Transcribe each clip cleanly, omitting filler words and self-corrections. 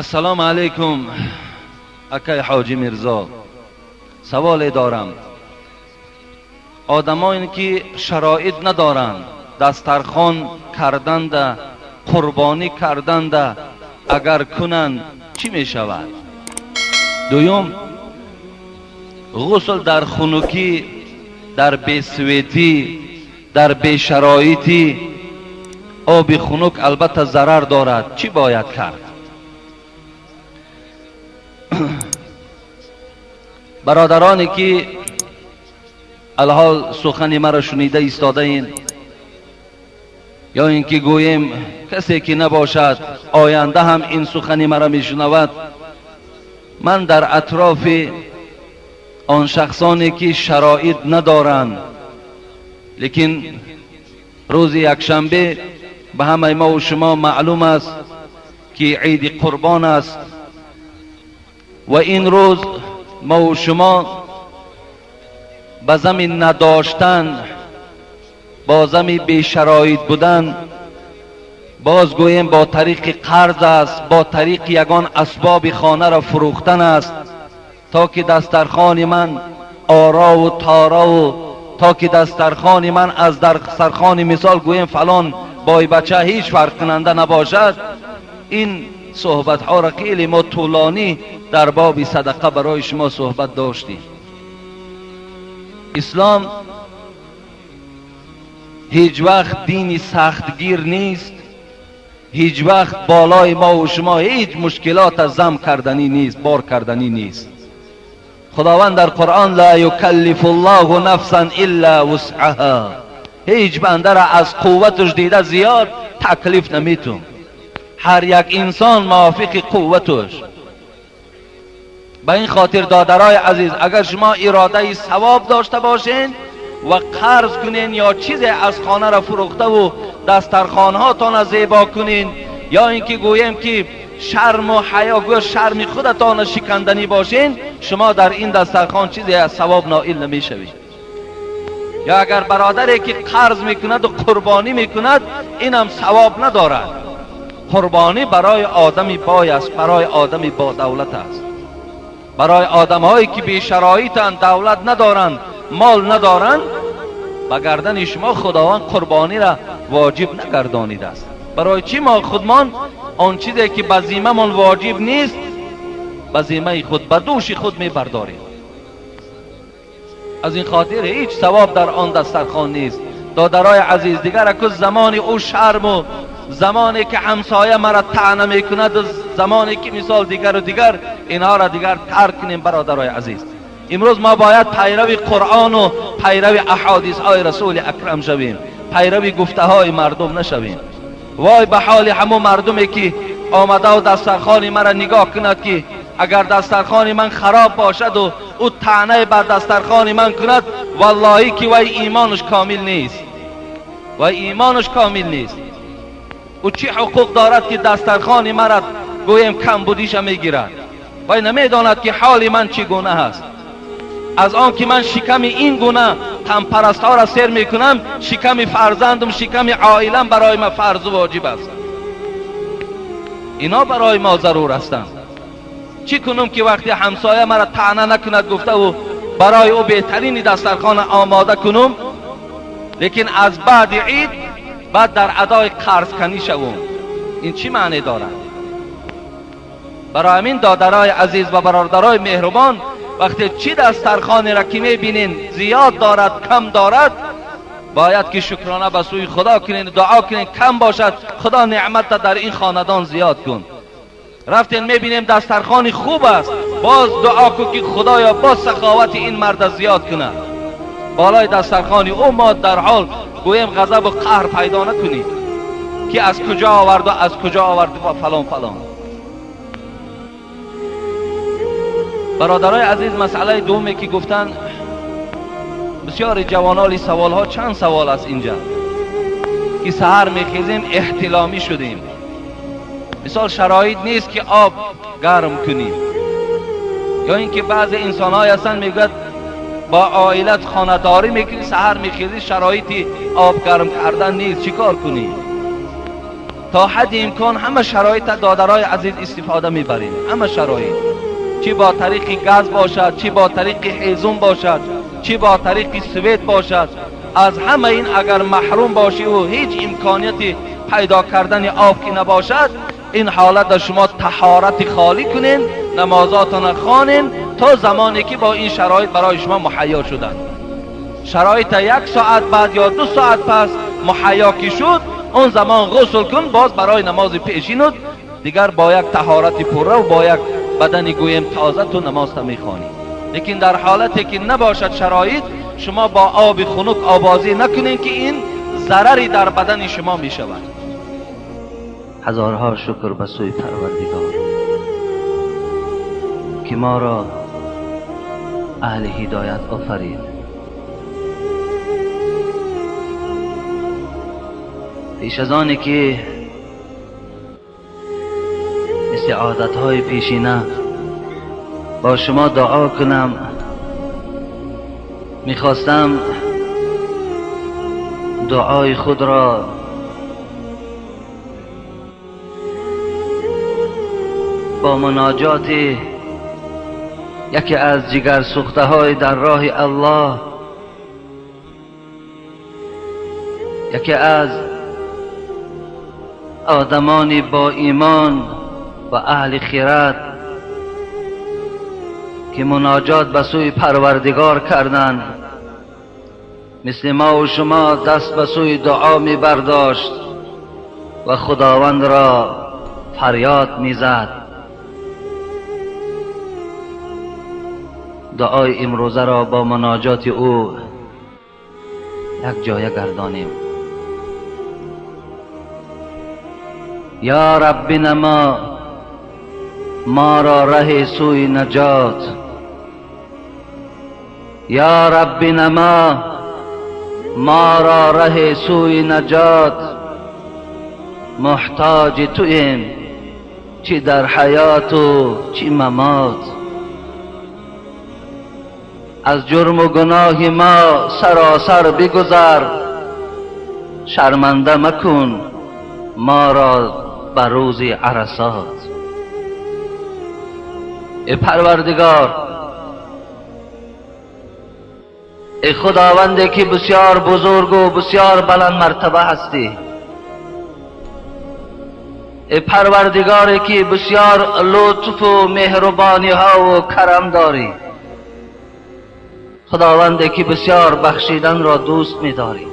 Ассалому алайкум, акай Ҳоҷи Мирзо. Саволе дорам. Одамоне ки шароит надоранд, дастархон карданда, қурбонӣ карданда, агар кунанд, чӣ мешавад? Дуюм, ғусл дар хунукӣ, дар бесветӣ, дар бешароитӣ оби хунук албатта зарар дорад. Чӣ бояд кард? Бародароне ки алҳол сухани маро шунида истодаин, ё ин ки гӯем касе ки набошад, оянда ҳам ин сухани маро мешунавад, ман дар атрофи он шахсоне ки шароит надоранд, лекин рӯзи якшанбе ба ҳамаи мову шумо маълум аст, ки иди қурбон аст ва ин рӯз мову шумо ба зами надоштан, бо зами бешароит будан, боз гӯем бо тариқи қарз аст, бо тариқи ягон асбоби хонаро фурӯхтан аст, то ки дастархони ман орову торову, то ки дастархони ман аз дастархони, мисол гӯем, фалон бойбача ҳеҷ фарқкунанда набошад. Ин суҳбатҳоро хеле мо тӯлонӣ дар боби садақа барои шумо суҳбат доштем. Ислом ҳеҷ вақт дини сахтгир нест, ҳеҷ вақт болои мо ва шумо ҳеҷ мушкилот зам карданӣ нест, бор карданӣ нест. Худованд дар Қуръон: ла юкаллифу ллоҳу нафсан илла вусъаҳа, ҳеҷ бандара аз қувваташ дида зиёд таклиф наметун. Ҳар як инсон мувофиқи қувваташ. Ба ин хотир, додарои азиз, агар шумо иродаи савоб дошта бошед ва қарз кунен ё чизе аз хонаро фурӯхтаву дастархонҳотонро зебо кунен, ё ин ки гӯем ки шарму ҳаё, гӯё шарми худатонро шиканданӣ бошен, шумо дар ин дастархон чизе аз савоб ноил намешавед. Ё агар бародаре ки қарз мекунаду қурбонӣ мекунад, инам савоб надорад. Қурбонӣ барои одами бой аст, барои одами бодавлат аст. Барои одамҳое ки бешароитанд, давлат надоранд, мол надоранд, ба гардани шумо Худованд қурбониро воҷиб нагардонидааст. Барои чӣ мо худмон он чизе ки ба зиммамон воҷиб нест, ба зиммаи худ, ба дӯши худ мебардорем? Аз ин хотир ҳеҷ савоб дар он дастархон нест. Додарои азиз, дигар аку замони ӯ шарму замоне ки ҳамсоя мара таъна мекунад, замоне ки мисол дигару дигар, инҳоро дигар тарк кунем. Бародарои азиз, имрӯз мо бояд пайрави Қуръону пайрави аҳодисҳои Расули Акрам шавем, пайрави гуфтаҳои мардум нашавем. Вой ба ҳоли ҳамун мардуме ки омадаву дастархони мара нигоҳ кунад, ки агар дастархони ман хароб бошаду ӯ таънае бар дастархони ман кунад, валлоҳӣ ки вай имонаш комил нест, вай имонаш комил нест. Ӯ чӣ ҳуқуқ дорад, ки дастархони мара гӯем камбудиша мегирад? Вай намедонад, ки ҳоли ман чӣ гуна аст. Аз он ки ман шиками ин гуна танпарастҳоро сер мекунам, шиками фарзандум, шиками оилам барои ман фарзу воҷиб аст. Ино барои мо зарур ҳастанд. Чӣ кунум, ки вақте ҳамсоя мара таъна накунад гуфтаву барои ӯ беҳтарини дастархона омода кунум, лекин аз баъди ид баъд дар адои қарзканӣ шавум? Ин чӣ маъне дорад? Барои ҳамин, додарои азиз ва бародарои меҳрубон, вақте чӣ дастархонеро ки мебинен, зиёд дорад, кам дорад, бояд ки шукрона ба сӯи Худо кунен, дуо кунен: кам бошад, Худо неъматта дар ин хонадон зиёд кун. Рафтен, мебинем, дастархони хуб аст, боз дуо кун, ки Худоё, боз саховати ин марда зиёд кунад болои дастархони ӯ. Мо дар ҳол гӯем ғазабу қаҳр пайдо накунем, ки аз куҷо оварду, аз куҷо оварду ва фалон фалон. Бародарои азиз, масъалаи дуввуме ки гуфтанд бисёри ҷавоноли саволҳо, чанд савол аст инҷа, ки саҳар мехезем, эҳтиломӣ шудем, мисол шароит нест, ки об гарм кунем, ё ин ки баъзе инсонҳое ҳастанд, мегӯяд, бо оилат хонадорӣ мекунӣ, саҳар мехезӣ, шароити об гарм кардан нест, чӣ кор кунӣ? تا حد امکان همه شرایط دادرای عزیز استفاده میبریم. همه شرایط، چی با طریق گاز باشد، چی با طریق هیزم باشد، چی با طریق سویت باشد، از همه این اگر محروم باشی و هیچ امکانیتی پیدا کردن آب که نباشد، این حالت شما طهارت خالی کنین، نمازاتان خوانین تا زمانی که با این شرایط برای شما مهیا شدند. شرایط 1 ساعت بعد یا 2 ساعت پس مهیا که شد، اون زمان غسل کن، باز برای نماز پیشینت دیگر با یک طهارت پره و با یک بدن گویم تازه تو نماز تا میخوانی. لیکن در حالتی که نباشد شرایط، شما با آب خنک آبازی نکنین که این ضرری در بدن شما میشود. هزارها شکر به سوی پروردگار که ما را اهل هدایت آفرید. پیش از آنی که مثل عادتهای پیشینه با شما دعا کنم، میخواستم دعای خود را با مناجات یکی از جگر سوخته های در راه الله، یکی از آدمان با ایمان و اهل خیرت که مناجات به سوی پروردگار کردند، مثل ما و شما دست به سوی دعا می برداشت و خداوند را فریاد می زد. دعای امروزه را با مناجات او یک جایه گردانیم. یا رب نما ما را ره سوی نجات، یا رب نما ما را ره سوی نجات، محتاج تویم چی در حیات و چی ممات. از جرم و گناه ما سراسر بگذر، شرمنده مکن ما را به روز عرصات. ای پروردگار، ای خداوندی که بسیار بزرگ و بسیار بلند مرتبه هستی، ای پروردگاری که بسیار لطف و مهربانی ها و کرم داری، خداوندی که بسیار بخشیدن را دوست می داری،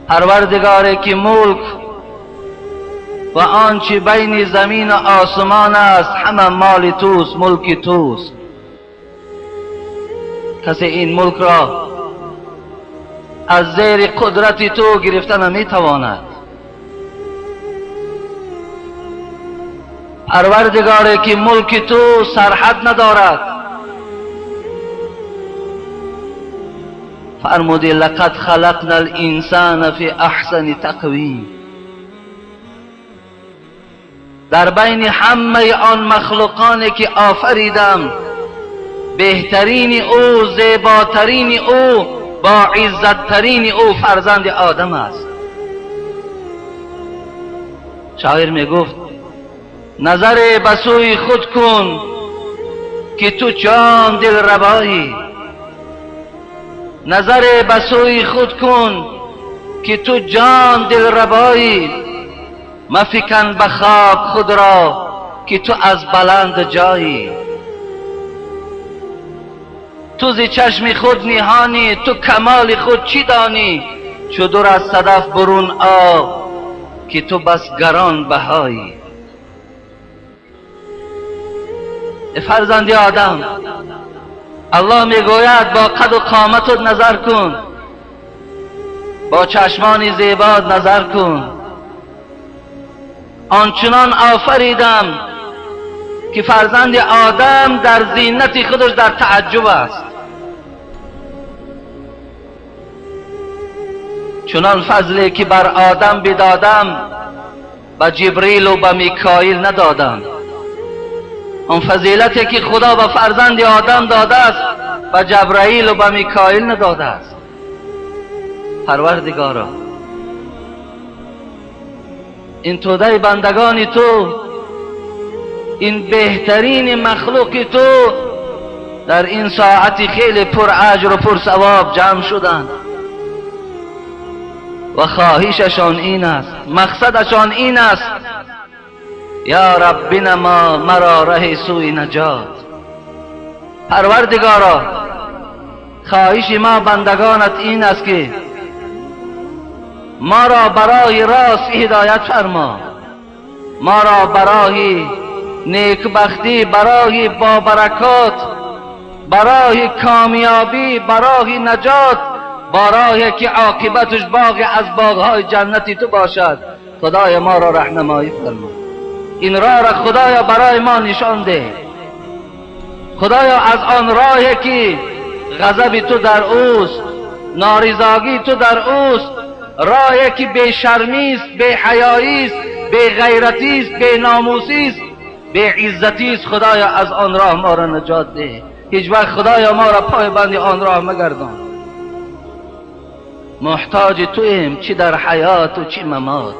پروردگاری که ملک و آنچه بین زمین و آسمان است همه مال توست، ملک توست. کسی این ملک را از زیر قدرت تو گرفته نمیتواند. پروردگاری که ملک تو سرحد ندارد، فرمودی لقد خلقنا الانسان فی احسن تقویم. در بین همه آن مخلوقانی که آفریدم، بهترین او، زیباترین او، با عزتترین او فرزند آدم است. شاعر می گفت نظر به سوی خود کن که تو جان دل ربایی، نظر به سوی خود کن که تو جان دل ربایی، مفکن به خاک خود را که تو از بلند جایی. تو ز چشم خود نهانی، تو کمال خود چی دانی، چو در از صدف برون آ که تو بس گران بهایی. فرزند آدم، الله میگوید با قد و قامتت نظر کن، با چشمان زیبات نظر کن. آنچنان آفریدم که فرزند آدم در زینت خودش در تعجب است. چنان فضلی که بر آدم بدادم به جبریل و به میکائیل ندادم. آن فضیلتی که خدا به فرزند آدم داده است به جبرائیل و به میکائیل نداده است. پروردگارا، این توده بندگان تو، این بهترین مخلوق تو در این ساعت خیلی پر اجر و پر ثواب جمع شدند و خواهششان این است، مقصدشان این است: یا رب بنما مرا ره سوی نجات. پروردگارا، خواهش ما بندگانت این است که ما را برای راست هدایت فرما، ما را برای نیکبختی، برای بابرکات، برای کامیابی، برای نجات، برای که عاقبتش باغ از باغهای جنتی تو باشد، خدای ما را راهنمایی فرما. این راه را خدایا برای ما نشان ده. خدایا از آن راهی که غضب تو در اوست، نارضایی تو در اوست، راهی که بی شرمی است، بی حیایی است، بی غیرتی است، بی ناموسی است، بی عزتی است، خدایا از آن راه ما را نجات ده. هیچ وقت خدایا ما را پای بند آن راه مگردان. محتاج تویم چی در حیات و چی ممات.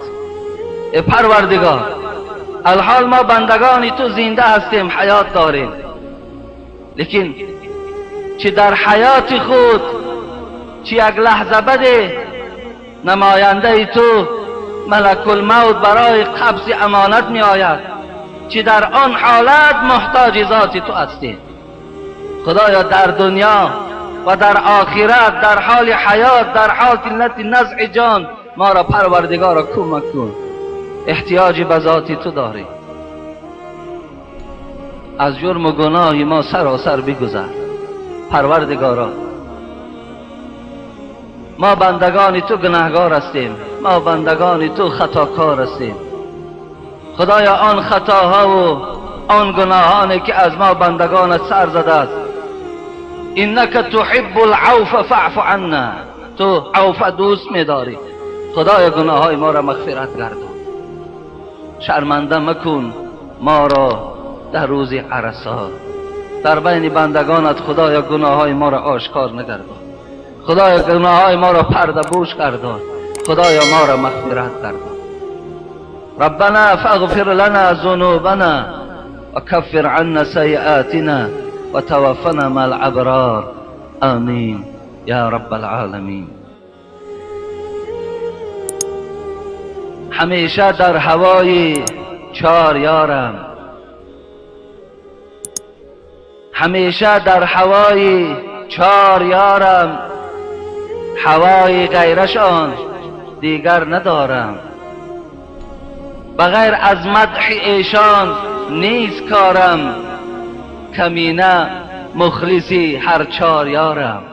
ای پروردگار، الحال ما بندگان تو زنده هستیم، حیات داریم، لیکن چی در حیات خود، چی یک لحظه بده نماینده تو ملک الموت برای قبض امانت می آید، چی در آن حالت محتاج ذات تو هستیم. خدایا در دنیا و در آخرت، در حال حیات، در حال نزع جان، ما را پروردگار را کمک کن. احتیاج به ذات تو داریم. از جرم و گناه ما سراسر بگذر پروردگارا. ما بندگان تو گناهگار هستیم، ما بندگان تو خطاکار هستیم. خدایا آن خطاها و آن گناهانی که از ما بندگانت سر زده است، انک تحب العفو فاعف عنا، تو عفو دوست می‌داری، خدایا گناههای ما را مغفرت گردان. شرمنده مکن ما را در روز عرصات، در بین بندگانت خدایا گناههای ما را آشکار نگردان. خدایا گناههای ما را پرده پوش گردان. خدایا ما را مغفرت گردان. ربنا فاغفر لنا ذنوبنا وكفر عنا سيئاتنا وتوفنا مع الابرار، آمین یا رب العالمین. همیشه در هوای چار یارم، همیشه در هوای چار یارم، هوای غیرشان دیگر ندارم. بغیر از مدح ایشان نیست کارم، کمینه مخلصی هر چار یارم.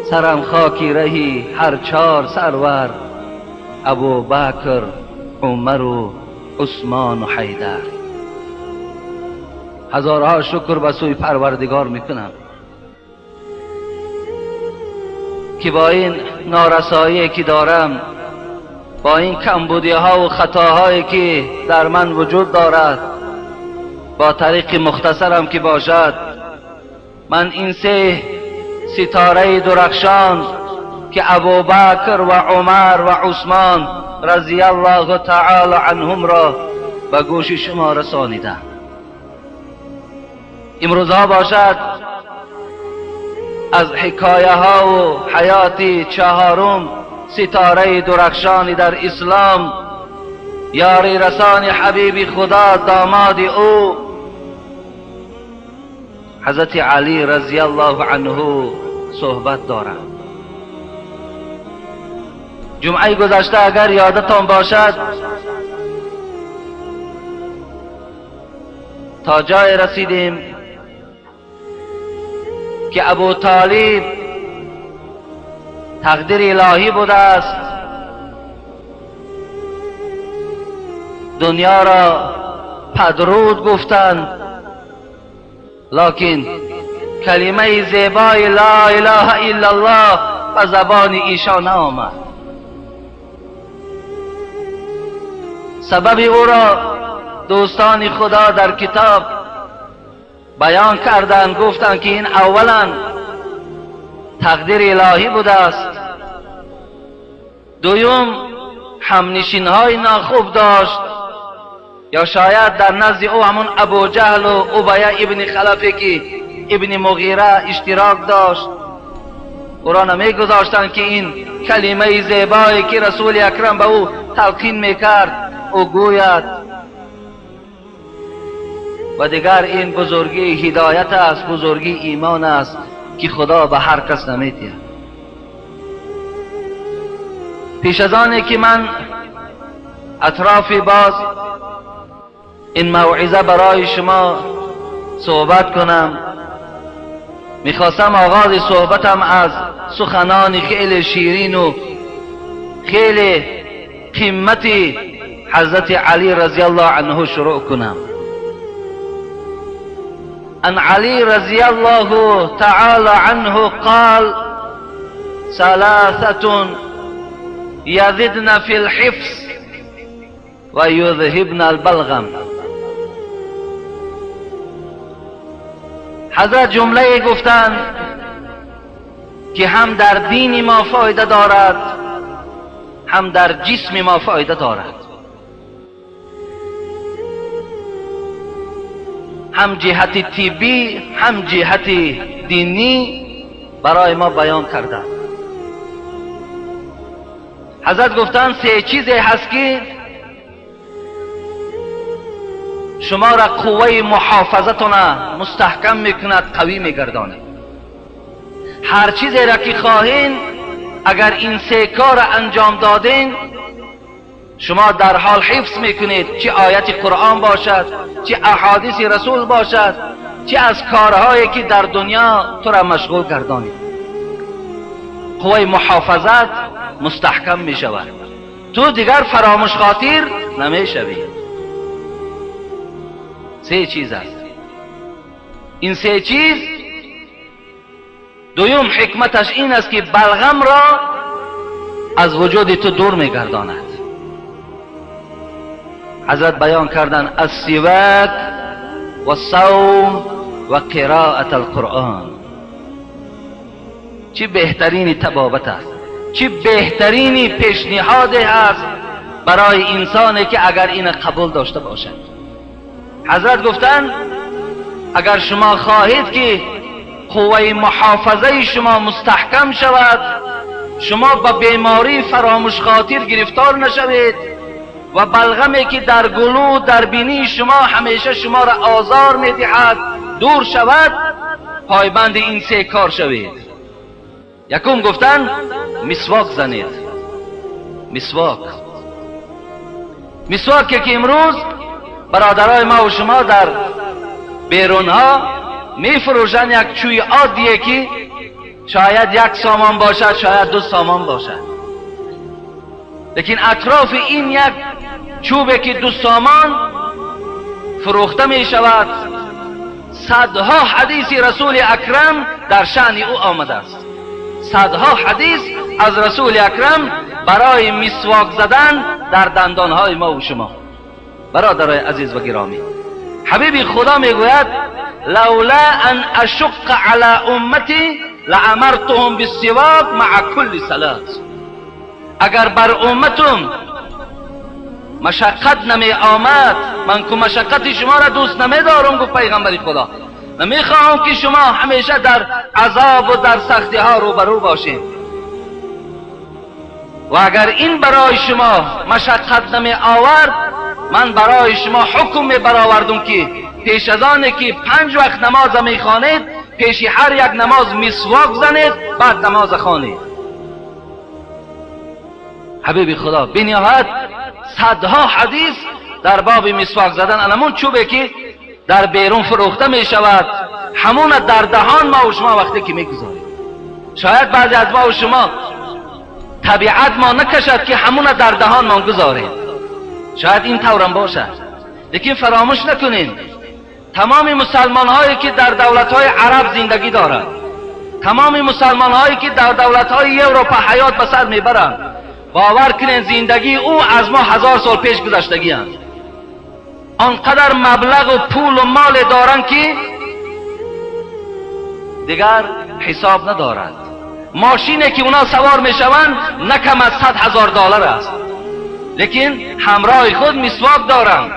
سرم خاکی رهی هر چار سرور، ابوبکر، عمر و عثمان و حیدر. هزارها شکر به سوی پروردگار میکنم که با این نارسایی که دارم، با این کمبودی ها و خطاهایی که در من وجود دارد، با طریق مختصرم که باشد، من این سه ستاره درخشان که ابوبکر و عمر و عثمان رضی الله تعالی عنهم را به گوش شما رسانیدم. امروزها باشد از حکایه ها و حیات چهارم ستاره درخشانی در اسلام، یاری رسان حبیب خدا، داماد او حضرت علی رضی الله عنه صحبت دارم. جمعه گذشته اگر یادتان باشد تا جای رسیدیم که ابو طالب تقدیر الهی بوده است، دنیا را پدرود گفتند، لکن کلمه زیبای لا اله الا الله به زبان ایشان آمد. سبب او را دوستان خدا در کتاب بیان کردند، گفتند که این اولا تقدیر الهی بوده است، دوم همنشین‌های ناخوب داشت، یا شاید در نزد او همون ابو جهل و ابی ابن خلفی که ابن مغیره اشتراک داشت، او را نمیگذاشتند که این کلمه زیبایی که رسول اکرم به او تلقین میکرد او گوید. و دیگر این بزرگی هدایت است، بزرگی ایمان است که خدا به هر کس نمیدهد. پیش از آنی که من اطراف باز این موعظه برای شما صحبت کنم، میخواستم آغاز صحبتم از سخنان خیلی شیرین و خیلی قیمتی حضرت علی رضی الله عنه شروع کنم. عن علی رضی الله تعالی عنه قال: ثلاثة یزدن فی الحفظ و یذهبن البلغم. حضرت جمله گفتند که هم در دین ما فایده دارد، هم در جسم ما فایده دارد، هم جهت طبی هم جهت دینی برای ما بیان کردند. حضرت گفتند سه چیزی هست که شما را قوه محافظتون مستحکم میکند، قوی میگرداند. هر چیزی را که خواهین اگر این سه کار را انجام دادین، شما در حال حفظ میکنید، چه آیت قرآن باشد، چه احادیث رسول باشد، چه از کارهایی که در دنیا تو را مشغول گردانید. قوه محافظت مستحکم میشود، تو دیگر فراموش خاطر نمیشوی. سه چیز است. این سه چیز، دوم حکمتش این است که بلغم را از وجود تو دور میگرداند. حضرت بیان کردن: السواک و صوم و قراءة القرآن. چه بهترین طبابت است، چه بهترین پیشنهاد است برای انسانی که اگر این قبول داشته باشد. حضرت گفتند اگر شما خواهید که قوه محافظه شما مستحکم شود، شما به بیماری فراموش خاطر گرفتار نشوید و بلغمی که در گلو در بینی شما همیشه شما را آزار میدهد دور شود، پایبند این سه کار شوید. یکم گفتن مسواک زنید. مسواک، مسواکی که امروز برادرای ما و شما در بیرونها میفروشند، یک چوی عادیه که شاید 1 سامان باشد، شاید 2 سامان باشد، لیکن اطراف این یک چوبه که 2 سامان فروخته می شود، صدها حدیث رسول اکرم در شأن او آمده است. صدها حدیث از رسول اکرم برای مسواک زدن در دندانهای ما و شما. برادرای عزیز و گرامی، حبیب خدا میگوید: لولا ان اشق علی امتی لامرتهم بالسواک مع کل صلاة. اگر بر امتم مشقت نمی آمد، من که مشقت شما را دوست نمی دارم، گفت پیغمبر خدا، نمیخواهم که شما همیشه در عذاب و در سختی ها روبرو باشید، و اگر این برای شما مشقت نمی آورد، من برای شما حکم می برآوردم که پیش از آن که 5 وقت نماز می خوانید، پیش هر یک نماز مسواک زنید، بعد نماز خوانید. حبیب خدا بنهایت صدها حدیث در باب مسواک زدن، همون چوبه که در بیرون فروخته می شود، همون در دهان ما و شما وقتی که میگذاریم. شاید بعضی از ما و شما طبیعت ما نکشد که همون در دهان ما گذاریم، شاید این طورم باشد، لیکن فراموش نکنین تمام مسلمان هایی که در دولت های عرب زندگی دارند، تمام مسلمان هایی که در دولت های اروپا حیات به سر میبرند، باور کنین زندگی او از ما 1000 سال پیش گذشتگی هست. آنقدر مبلغ و پول و مال دارند که دیگر حساب ندارد. ماشینی که اونا سوار میشوند نه کم از 100,000 دلار است. Лекин ҳамроҳи худ мисвок доранд,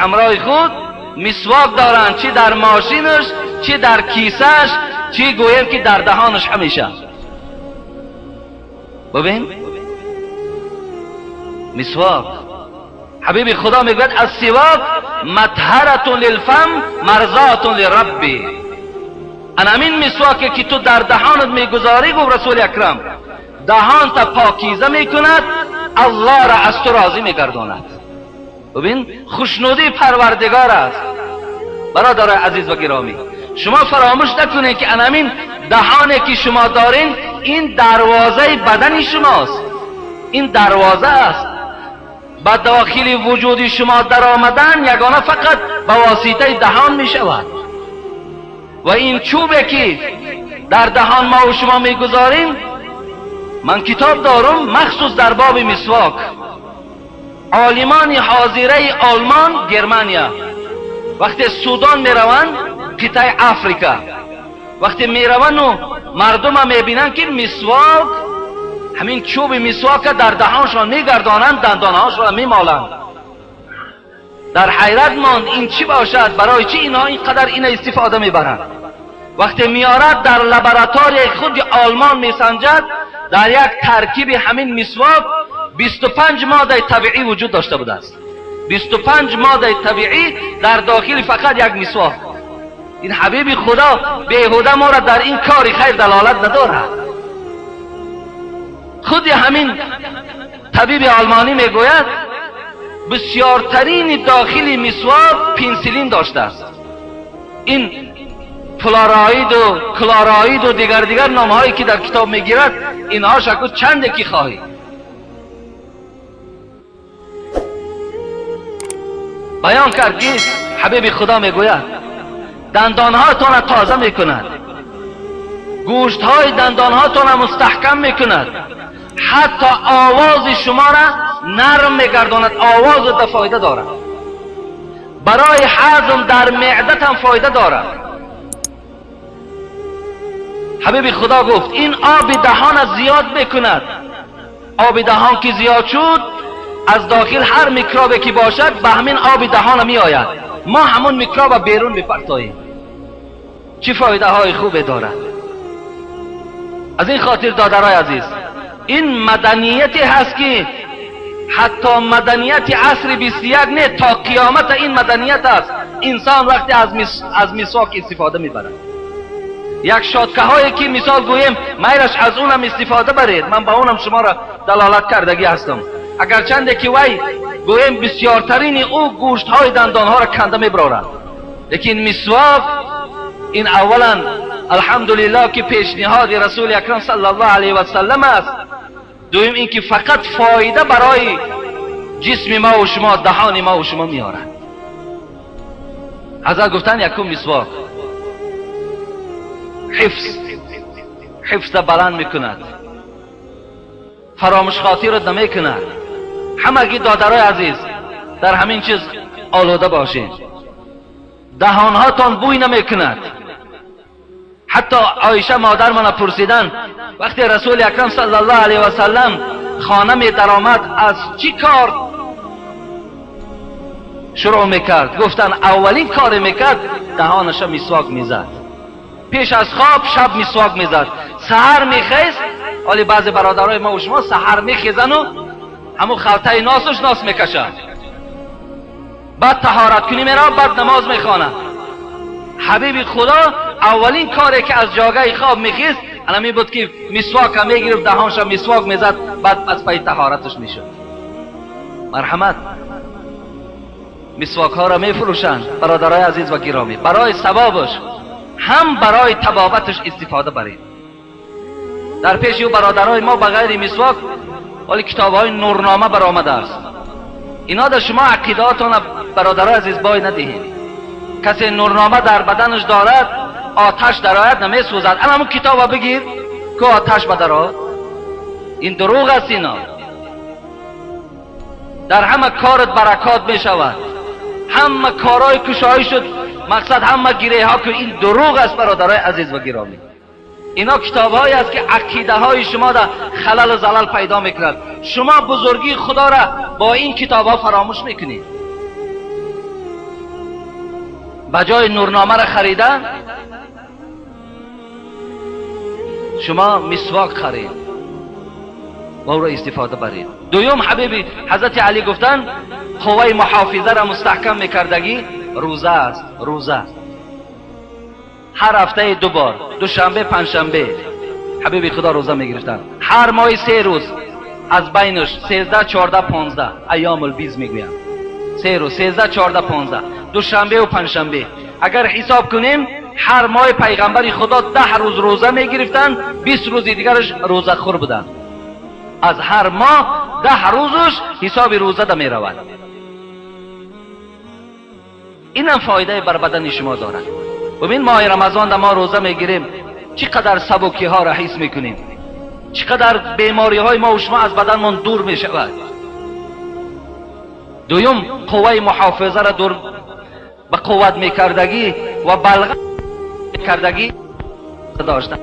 ҳамроҳи худ мисвок доранд, чӣ дар мошинаш, чӣ дар кисааш, чӣ гӯем ки дар даҳонаш ҳамеша. Бибин, мисвок. Ҳабиби Худо мегӯяд: السواک مطهرة للفم مرضاة للرب. ана ҳамин мисвоке ки ту дар даҳонат мегузорӣ, гуфт Расули Акрам, даҳонта покиза мекунад, Аллоҳро аз ту розӣ мегардонад. Бибин, хушнудии Парвардигор аст. Бародарои азиз ва гиромӣ, шумо фаромӯш накунед ки ана ҳамин даҳоне ки шумо дорин, ин дарвозаи бадани шумост, ин дарвоза аст. Ба дохили вуҷуди шумо даромадан ягона фақат ба воситаи даҳон мешавад. Ва ин чӯбе ки дар даҳон мо ва шумо мегузорем, ман китоб дорам махсус дар боби мисвок. Олимони ҳозираи Олмон, Германия, вақте Судан мераванд, қитъаи Африка, вақте мераванду мардума мебинанд ки мисвок, ҳамин чӯби мисвока дар даҳоншон мегардонанд, дандонҳошонро мемоланд, дар ҳайрат монд: ин чӣ бошад, барои чӣ инҳо ин қадар ина истифода мебаранд? Вақте меорад, дар лабораторияи худи Олмон месанҷад, дар як таркиби ҳамин мисвок 25 моддаи табиӣ вуҷуд дошта будааст. 25 моддаи табиӣ дар дохили фақат як мисвок. Ин ҳабиби Худо беҳуда моро дар ин кори хайр далолат надорад. Худи ҳамин табиби олмонӣ мегӯяд, бисёртарини дохили мисвок пенсилин доштааст. Ин флораиду клораиду дигар дигар номҳое ки дар китоб мегирад, инҳо шаку чанде ки хоҳӣ. Баён кард ки ҳабиби Худо мегӯяд, дандонҳоятонро тоза мекунад, гӯштҳои дандонҳоятонро мустаҳкам мекунад, ҳатто овози шуморо нарм мегардонад, овозата фоида дорад, барои ҳазм дар меъдатам фоида дорад. Ҳабиби Худо гуфт, ин оби даҳона зиёд мекунад. Оби даҳон ки зиёд шуд, аз дохил ҳар микробе ки бошад ба ҳамин оби даҳона меояд, мо ҳамон микроба берун мепартоем. Чӣ фоидаҳои хубе дорад? Аз ин хотир, додарои азиз, ин маданияте ҳаст ки ҳатто маданияти асри 21 не, то қиёмата ин маданият аст. Инсон вақте аз мисвок истифода мебарад, як шоткаҳое ки мисол гӯем, майлаш аз унам истифода баред, ман ба унам шуморо далолат кардагӣ ҳастам. Агарчанде ки вай гӯем бисёртарини ӯ гӯштҳои дандонҳоро канда мебарорад, лекин мисвок ин аввалан алҳамдулиллоҳ ки пешниҳоди Расули Акрам саллаллоҳу алайҳи васаллам аст. Дуюм ин ки фақат фоида барои ҷисми мо ва шумо, даҳони мо ва шумо меорад. Ҳазрат гуфтанд, якум мисвок ҳифз, ҳифза баланд мекунад, фаромӯшхотират намекунад. Ҳамагӣ додарои азиз, дар ҳамин чиз олуда бошед, даҳонҳотон бӯй намекунад. Ҳатто Оиша модармона пурсиданд, вақте Расули Акрам саллаллоҳу алайҳи васаллам хона медаромад, аз чӣ кор шурӯъ мекард? Гуфтанд, аввалин коре мекард, даҳонаша мисвок мезад. Пеш аз хоб шаб мисвок мезад, саҳар мехест. Ҳоли баъзе бародарои мо ва шумо саҳар мехезану ҳамун халтаи носуш нос мекашад, баъд таҳораткунӣ меравад, баъд намоз мехонад. Ҳабиби Худо аввалин коре ки аз ҷогаи хоб мехист, ҳамин буд ки мисвока мегирифт, даҳонша мисвок мезад, баъд аз пайи таҳораташ мешуд. Марҳамат, мисвокҳоро мефурӯшанд, бародарои азиз ва гиромӣ, барои савобаш ҳам барои табобаташ истифода баред. Дар пеши ӯ бародарои мо ба ғайри мисвок ҳоли китобҳои нурнома баромадааст. Ино дар шумо ақидаотона, бародарои азиз, бой надиҳед. Касе нурнома дар баданаш дорад, оташ дарояд намесӯзад. Ана ҳамун китоба бигир ки оташ бадарод. Ин дурӯғ аст. Ино дар ҳама корат баракот мешавад, ҳама корҳои кушоӣ шуд, мақсад ҳама гиреҳҳо ки ин дурӯғ аст, бародарои азиз ва гиромӣ. اینا کتابهایی است که عقیده های شما را خلل و زلل پیدا میکند. شما بزرگی خدا را با این کتاب ها فراموش میکنید. بجای نورنامه را خریدن شما مسواک خرید و او را استفاده برید. دوم حبیبی حضرت علی گفتن قوه محافظه را مستحکم میکردگی روزه است. روزه هر هفته دو بار، دوشنبه پنجشنبه حبیبی خدا روزه میگرفتن. هر ماه 3 روز از بینش 13 14 15 ایام البیض میگویند. 3 روز 13 14 15 دوشنبه و پنجشنبه. اگر حساب کنیم هر ماه پیغمبر خدا 10 روز روزه میگرفتن، 20 روز دیگرش روزه خور بودن. از هر ماه 10 روزش حساب روزه ده میرود. اینم فایده بر بدن شما دارد. ببین ماه رمضان ده ما روزه میگیریم، چقدر سبکی ها را حس میکنیم، چقدر بیماری های ما و شما از بدنمان دور میشود. دوم قوه محافظه را دور به قوت میکردگی و بلغ میکردگی داشتن.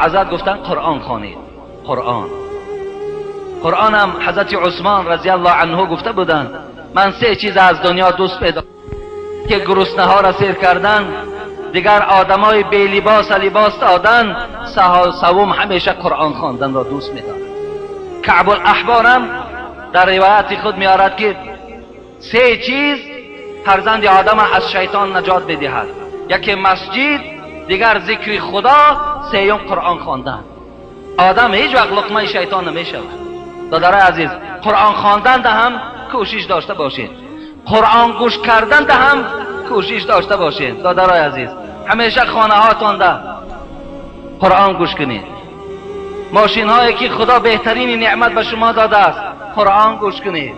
حضرت گفتن قرآن خوانید. قرآن، قرآن هم حضرت عثمان رضی الله عنه گفته بودند من 3 چیز از دنیا دوست پیدا که گرسنه ها را سیر کردن، دیگر آدمای بی لباس لباس دادن، سوم همیشه قرآن خواندن را دوست می‌دارد. کعب الاحبار هم در روایت خود میآورد که 3 چیز فرزند آدم از شیطان نجات می‌دهد، یکی مسجد، دیگر ذکر خدا، سوم قرآن خواندن. آدم هیچ وقت لقمه شیطان نمی‌شود. برادرای عزیز، قرآن خواندن ده هم کوشش داشته باشید، قرآن گوش کردن ده هم کوشش داشته باشید. برادرای عزیز، همیشه خانه هاتان ده قرآن گوش کنید. ماشین هایی که خدا بهترین نعمت به شما داده است قرآن گوش کنید.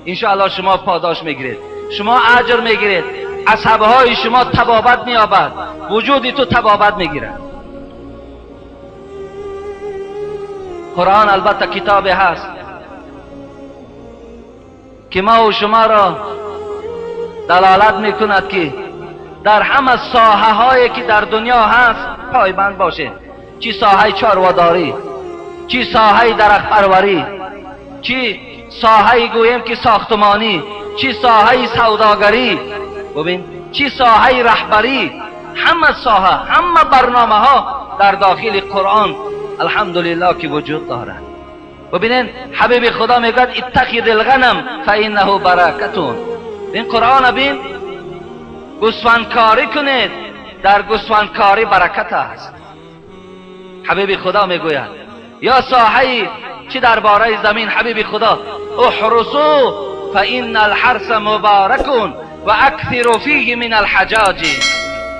انشاءالله شما پاداش میگیرید، شما اجر میگیرید، عصبهای شما طبابت مییابد، وجودی تو طبابت میگیرد. قرآن البته کتاب هست که ما و شما را دلالت میکند که در همه ساحه هایی که در دنیا هست پایبند باشید. چی ساحه چارواداری، چی ساحه درخت پروری، چی ساحه گوییم که ساختمانی، چی ساحه سوداگری، ببین چی ساحه رهبری، همه ساحه، همه برنامه ها در داخل قرآن الحمدلله که وجود دارد. ببینین حبیب خدا میگوید اتخذ الغنم فانه برکتون. این قرآن بین، گوسفندکاری کنید، در گوسفندکاری برکت است. حبیب خدا میگوید یا ساحه چی درباره زمین، حبیب خدا احرسوا فان الحرث مبارک و اکثروا فیه من الحجاج.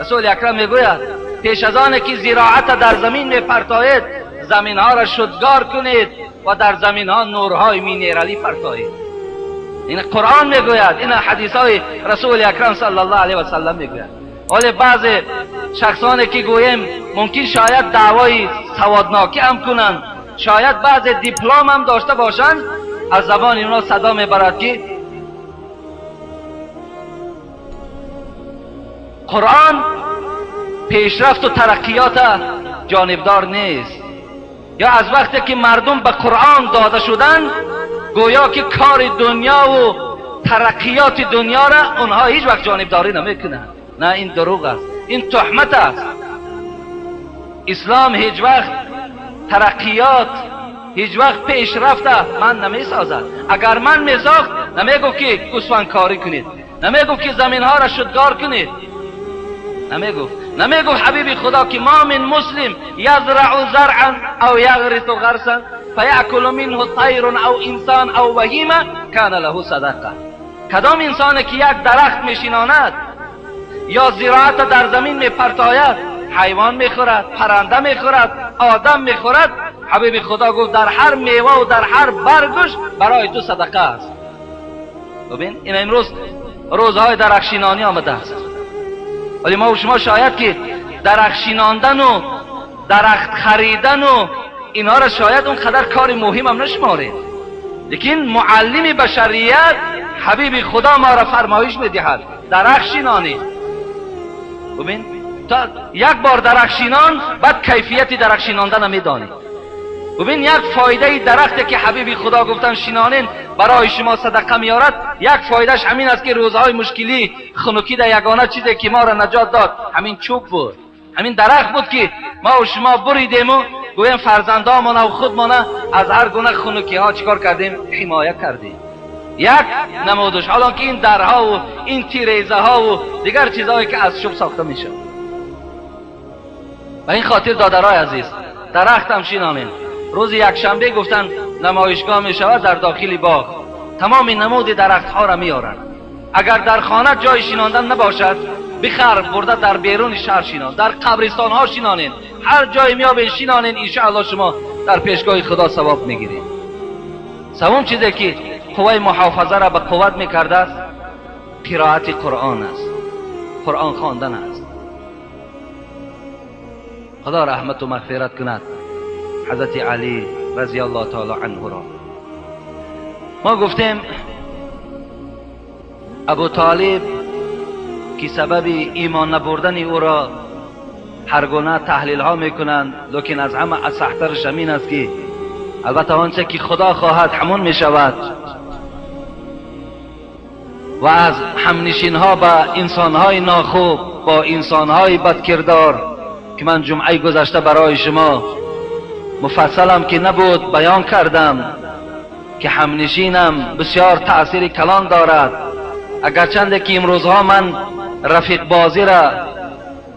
رسول اکرم میگوید پیش از آن که زراعت در زمین میپرتایید زمین ها را شدگار کنید و در زمین ها نورهای مینرالی پرتایید. این قرآن میگوید، این حدیث های رسول اکرم صلی الله علیه و سلم میگوید. ولی بعض شخصانی که گوییم ممکن شاید دعوای سوادناکی هم کنند، شاید بعض دیپلم هم داشته باشند، از زبان اونا صدا میبرد که قرآن پیشرفت و ترقیات جانبدار نیست. یا از وقتی که مردم به قرآن داده شدن گویا که کار دنیا و ترقیات دنیا را اونها هیچ وقت جانبداری نمیکنند. نه، این دروغ است، این تهمت است. اسلام هیچ وقت ترقیات، هیچ وقت پیشرفت من نمیسازد. اگر من میساخت نمیگفت که گوسفندکاری کنید، نمیگفت که زمینها را شدگار کنید، نمیگفت حبیب خدا که ما من مسلم یزرع زرعا او یغرس غرسا فیأکل منه طیر او انسان او بهیمه کان له صدقه. کدام انسانی که یک درخت میشیناند یا زراعت در زمین میپرتاید، حیوان میخورد، پرنده میخورد، آدم میخورد، حبیب خدا گفت در هر میوه و در هر برگش برای تو صدقه است. ببین این امروز روزهای درخشینانی آمده است، ولی ما و شما شاید که درخت شیناندن و درخت خریدن و اینها را شاید اونقدر کار مهم هم نشماریم، لیکن معلم بشریت حبیب خدا ما را فرمایش میدهد درخت شینانی. ببین تا یک بار درخت شینان، بعد کیفیت درخت شیناندن میدانی. ببین یک فایده درختی که حبیبی خدا گفتن شینانین برای شما صدقه میارد، یک فایدهش همین است که روزهای مشکلی خنکی در یگانه چیزی که ما را نجات داد همین چوب بود، همین درخت بود که ما و شما بریدیم و گویم فرزندامون و خودمان از هر گونه خنکی ها چیکار کردیم؟ حمایه کردیم. یک نمودش، حالا که این درها و این تیریزه ها و دیگر چیزهایی که از چوب ساخته میشه. و این خاطر دادرای عزیز، درخت هم شینانین. روز یک شنبه گفتن نمایشگاه می شود در داخل باغ، تمام نمود درخت ها را میارند. اگر در خانه جای شیناندن نباشد، بخر برده در بیرون شهر شینان، در قبرستان ها شینانین، هر جای میابین شینانین، انشاءالله شما در پیشگاه خدا ثواب میگیرید. سوم چیزی که قوه محافظه را به قوت میکرده است، قرائت قرآن است، قرآن خواندن است. خدا رحمت و مغفرت کند حضرت علی رضی الله تعالی عنه را. ما گفتیم ابو طالب که سبب ایمان نبردن او را هر گونه تحلیل ها میکنند، لیکن از همه اصحترش همین است که البته آنچه که خدا خواهد همون میشود و از همنشین ها با انسان های ناخوب، با انسان های بدکردار که من جمعه گذشته برای شما مفصلم که نبود بیان کردم که همنشینم بسیار تأثیر کلان دارد. اگرچند که امروزها من رفیق بازی را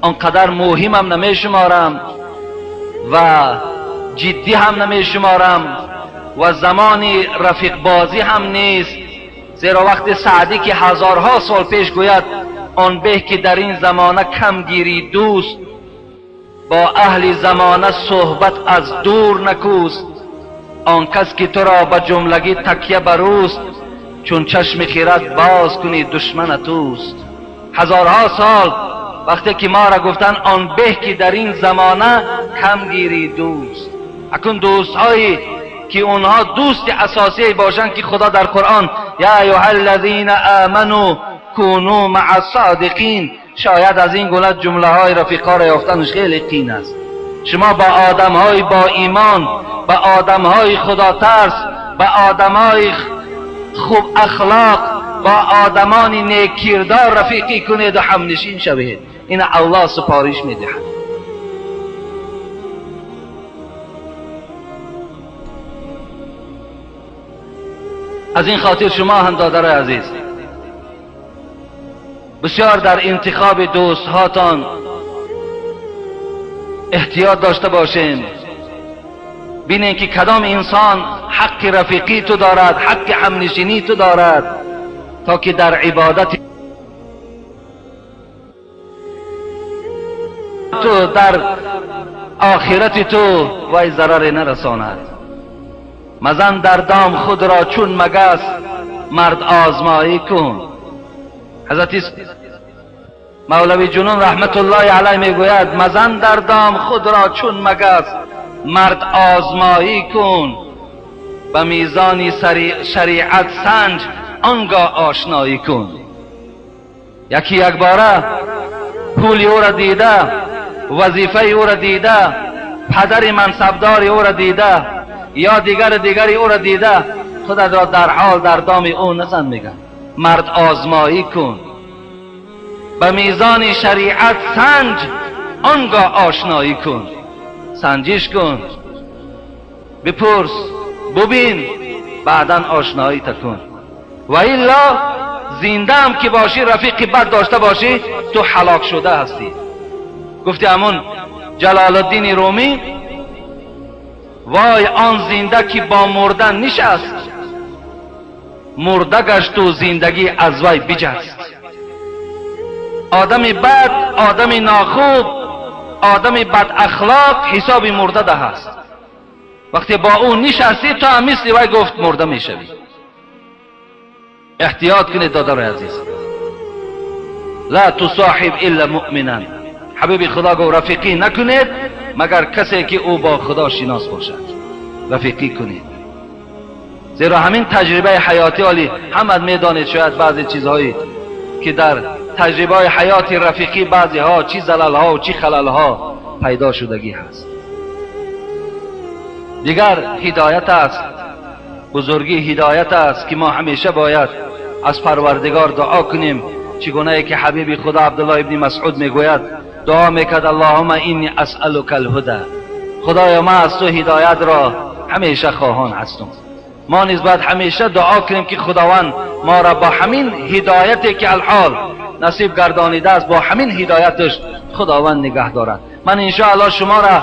آنقدر مهمم نمی شمارم و جدی هم نمی شمارم و زمانی رفیق بازی هم نیست، زیرا وقت سعدی که هزارها سال پیش گوید آن به که در این زمانه کم گیری دوست، با اهل زمانه صحبت از دور نکوست، آن کس که تو را به جملگی تکیه بروست، چون چشم خیرت باز کنی دشمن توست. هزارها سال وقتی که ما را گفتن آن به که در این زمانه کم گیری دوست. اکنون دوست هایی که اونها دوست اساسی باشند که خدا در قرآن یا ایها الذین آمنوا کونوا مع الصادقین، شاید از این گونه جمله های رفیقا را یافتنش خیلی قین است. شما با آدم های با ایمان، با آدم های خدا ترس، با آدم های خوب اخلاق، با آدمان نیک کردار رفیقی کنید و همنشین شوید. این الله سپارش میدهد. از این خاطر شما هم دادرای عزیز بسیار در انتخاب دوست هاتان احتیاط داشته باشین. بینین که کدام انسان حق رفیقی تو دارد، حق همنشینی تو دارد، تا که در عبادت تو، در آخرت تو وی ضرر نرساند. مزن در دام خود را چون مگس، مرد آزمایی کن. حضرت مولوی جنون رحمت الله علیه میگوید مزن در دام خود را چون مگس، مرد آزمایی کن، به میزان شریعت سنج آنگاه آشنایی کن. یکی یک باره پول او را دیده، وظیفه او را دیده، پدر منصبدار او را دیده، یا دیگر دیگری او را دیده، خودت را در حال در دام او نزن. میگن مرد آزمایی کن، به میزان شریعت سنج آنگاه آشنایی کن. سنجش کن، بپرس، ببین، بعدا آشنایی تکن. و الا زنده هم که باشی، رفیقی بد داشته باشی، تو هلاک شده هستی. گفتی همون جلال الدین رومی، وای آن زنده که با مردن نشست، مرده گشت و زندگی از وی بجست. آدم بد، آدم ناخوب، آدم بد اخلاق حساب مرده ده است. وقتی با او نشستی تو هم مثل وی گفت مرده میشوی. احتیاط کنید دادر عزیز. لا تصاحب الا مؤمنا. حبیب خدا گفت رفیقی نکنید مگر کسی که او با خدا شناس باشد رفیقی کنید. زیرا همین تجربه حیاتی عالی همه میدانید، شاید بعضی چیزهایی که در таҷрибаи ҳаёти рафиқӣ баъзеҳо чӣ залалҳо чӣ халалҳо пайдо шудагӣ ҳаст. Дигар ҳидоят аст, бузургии ҳидоят аст ки мо ҳамеша бояд аз Парвардигор дуо кунем. Чӣ гунае ки ҳабиби Худо Абдуллоҳ ибни Масъуд мегӯяд, дуо мекард: «Аллоҳумма инни асъалука алҳуда», Худоё, ман аз ту ҳидоятро ҳамеша хоҳон ҳастам. Мо низ бояд ҳамеша дуо кунем, ки Худованд моро бо ҳамин ҳидояте ки алҳол насиб гардонидааст, бо ҳамин ҳидояташ Худованд нигаҳ дорад. Ман иншоаллоҳ шуморо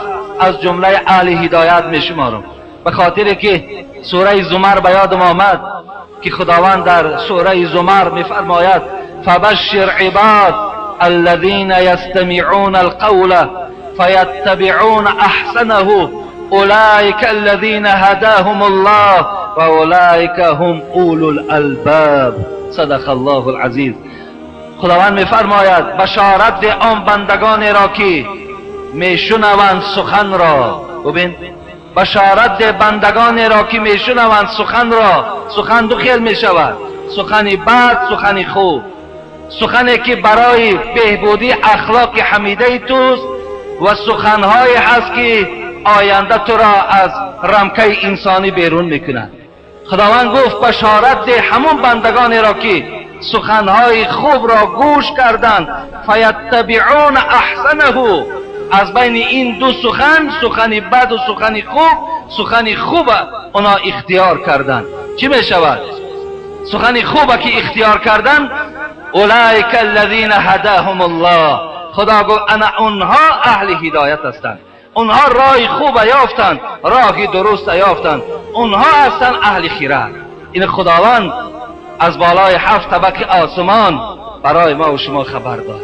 аз ҷумлаи аҳли ҳидоят мешуморам, ба хотире ки сураи Зумар ба ёдам омад, ки Худованд дар сураи Зумар мефармояд: «فبشر عباد الذين يستمعون القول فيتبعون احسنه اولئك الذين هداهم الله واولئك هم اولو الالباب». صدق الله العزیز. خداوند میفرماید: بشارت ده آن بندگانی را که میشنوند سخن را. ببین، بشارت ده بندگانی را که میشنوند سخن را. سخن دو خیل میشود: سخن بد، سخن خوب. سخنی که برای بهبودی اخلاق حمیده توست و سخنهایی هست که آینده تو را از رمکه انسانی بیرون میکند. خداوند گفت: بشارت ده همون بندگانی را که سخنهای خوب را گوش کردند، فیتبعون احسنه، از بین این دو سخن، سخن بد و سخن خوب، سخن خوب اونا اختیار کردند. چی میشود؟ سخن خوب که اختیار کردن، اولئک الذین هداهم الله، خدا گفت انا اونها اهل هدایت هستند. اونها راه خوب یافتند، راه درست یافتند، اونها هستند اهل خیرت. این خداوند از بالای هفت طبق آسمان برای ما و شما خبر داد.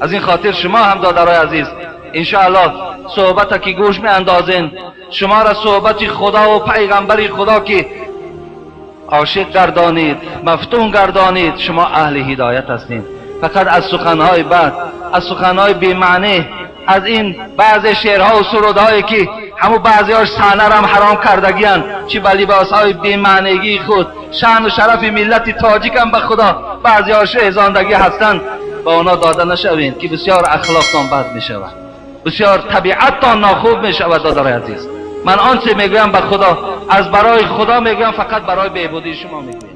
از این خاطر شما هم دادرای عزیز، انشاءالله صحبت که گوش می اندازین، شما را صحبت خدا و پیغمبر خدا که عاشق گردانید، مفتون گردانید، شما اهل هدایت هستین. فقط از سخنهای بد، از سخنهای بی‌معنی، از این بعض شعرها و سرودهایی که همو بعضیاش صحنه هم حرام کردگیان، چی با لباسهای بی‌معنیگی خود شأن و شرف ملت تاجیک هم به خدا بعضیاش ریزاندگی هستند، با اونا داده نشوین که بسیار اخلاقتان بد میشود، بسیار طبیعتتان ناخوب میشود. دادرای عزیز، من آنچه میگویم به خدا از برای خدا میگویم، فقط برای بهبودی شما میگویم.